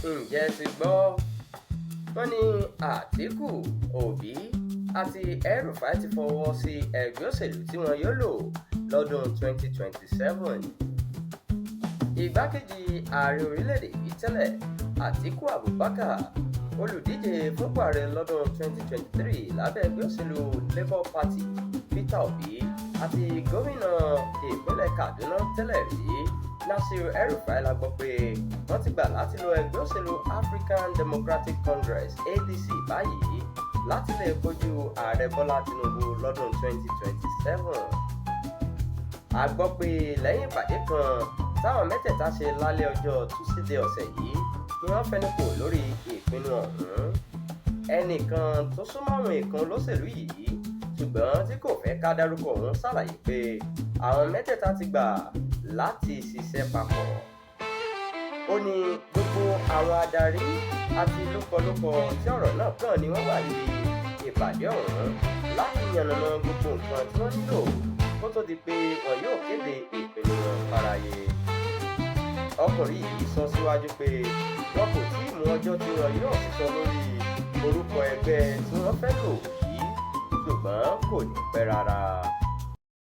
Ǹjẹ́ ẹ ti gbọ́? Wọ́n ní Àtíkù, Òbí àti El-Rufai ti fọwọ́ sí ẹgbẹ́ òṣèlú tí wọn yóò lò lọ́dún 2027. Igbákejì ààrẹ orílẹ̀-èdè yìí tẹ́lẹ̀, Àtíkù Abubakar, olùdíje fúnpò ààrẹ lọ́dún 2023 lábẹ́ ẹgbẹ́ òṣèlú Labour Party, Peter Obi, àti gómìnà ìpínlẹ̀ Kaduna tẹ́lẹ̀ rí, Nasir El-Rufai, la gbọ́ pé wọ́n ti gbà láti lo ẹgbẹ́ òṣèlú African Democratic Congress, ADC, báyìí láti lè kojú ààrẹ Bọ́lá Tinubu lọ́dún 2027. A gbọ́ pé lẹ́yìn ìpàdé kan táwọn mẹ́tẹ̀ẹ̀ta ṣe lálẹ́ ọjọ́ Túsídẹ̀ẹ́ ọ̀sẹ̀ yìí ni wọ́n fẹnukò lórí ìpinnu ọ̀hún. Ẹnìkan tó súnmọ́ àwọn èèkàn olóṣèlú yìí ṣùgbọ́n tí kò fẹ́ ká dárúkọ òun ṣàlàyé pé àwọn mẹ́tẹ̀ẹ̀ta ti gbà láti ṣiṣẹ́ papọ̀. Ó ní gbogbo àwọn adarí àti lókọlókọ tí ọ̀rọ̀ náà kàn ni wọ́n wà níbi ìpàdé ọ̀hún láti yànnàná gbogbo nǹkan tí wọ́n nílò kó tó di pé wọn yóò kéde ìpinnu wọn fáráyé. Ọkùnrin yìí sọ síwájú pé wọn kò tí ì mú ọjọ́ tí wọn yóò sísọ lórí orúkọ ẹgbẹ́ tí wọ́n fẹ́ lò yìí, ṣùgbọ́n kò ní pẹ́ rárá.